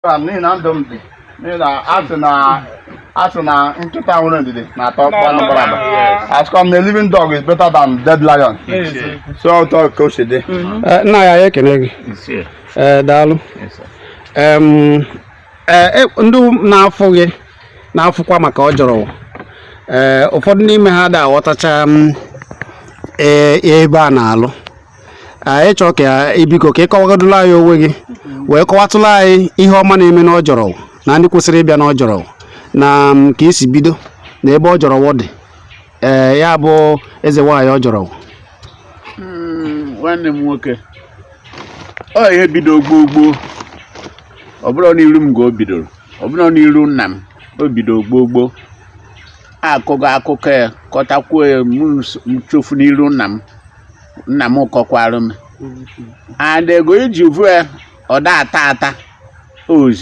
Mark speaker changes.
Speaker 1: N'ihi na ndụ m dị, n'ihi na a sị na nkịta nwere ndidi na-ata ọkpụkpụ anụ gbara agba. Asịkwa m na a living dog is better than dead lion. So ụtọ ka o si dị.
Speaker 2: Nna ya, anyị ekene gị. Ee, daalụ. Ee, ndị na-afụ gị na-afụkwa maka ọ jọrọ, ee, ụfọdụ n'ime ha da aghọtacha m ee ebe a na-alụ. Anyị chọọ ka ibiko ka ị kọwagodụla anyị onwe gị, wee kọwatụla anyị ihe ọma na-eme n'Ọjọrọ na ndị kwesịrị ịbịa n'Ọjọrọ na ka esi bido na ebe Ọjọrọ dị. Ee, ya bụ eze nwaanyị Ọjọrọ.
Speaker 3: Nwanne m nwoke, ọ ihe bido gboo gboo. Ọ bụrụ n'iru m ka o bidoro, ọ bụrụ n'iru nna m o bido gboo gboo. Akụgo akụkọ ya, kọtakwuo ya m chofu n'iru nna m. Nna m kọkwara m and ego iji vu ya, ọ da ata ata ozi.